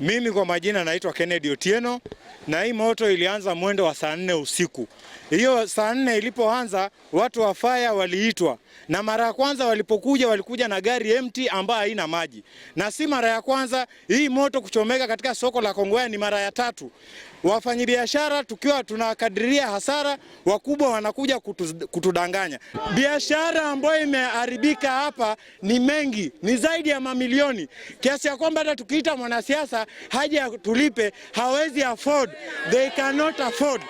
Mimi kwa majina naitwa Kennedy Otieno, na hii moto ilianza mwendo wa saa 4 usiku. Hiyo saa 4 ilipoanza, watu wa fire waliitwa, na mara ya kwanza walipokuja walikuja na gari empty ambayo haina maji, na si mara ya kwanza hii moto kuchomeka katika soko la Kongowea, ni mara ya tatu. Wafanyabiashara tukiwa tunakadiria hasara, wakubwa wanakuja kutudanganya. Biashara ambayo imeharibika hapa ni mengi, ni zaidi ya mamilioni, kiasi ya kwamba hata tukiita mwanasiasa haja tulipe hawezi afford, they cannot afford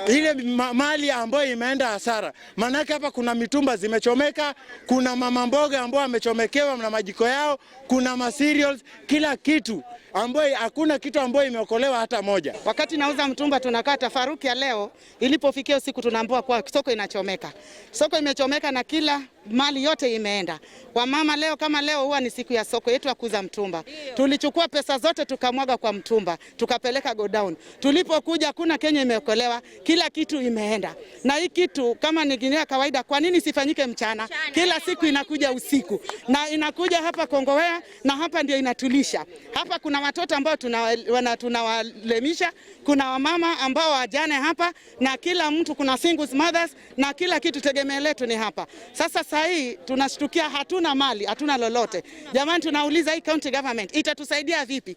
ile mali ambayo imeenda hasara. Maanake hapa kuna mitumba zimechomeka, kuna mama mboga ambao wamechomekewa na majiko yao, kuna ma cereals, kila kitu ambayo, hakuna kitu ambayo imeokolewa hata moja. Wakati nauza mtumba tunakaa tafaruki ya leo, ilipofikia usiku tunaambiwa kwa soko inachomeka. Soko imechomeka na kila mali yote imeenda. Wamama leo kama leo huwa ni siku ya soko yetu ya kuuza mtumba. Tulichukua pesa zote tukamwaga kwa mtumba, tukapeleka godown. Tulipokuja hakuna kenye imeokolewa, kila kitu imeenda. Na hii kitu kama ni gunia kawaida, kwa nini sifanyike mchana? Kila siku inakuja usiku. Na inakuja hapa Kongowea na hapa ndio inatulisha. Hapa kuna watoto ambao tunawalemisha, kuna wamama ambao wajane hapa, na kila mtu, kuna single mothers na kila kitu, tegemeo letu ni hapa. Sasa saa hii tunashtukia hatuna mali, hatuna lolote. Jamani, tunauliza hii county government itatusaidia vipi?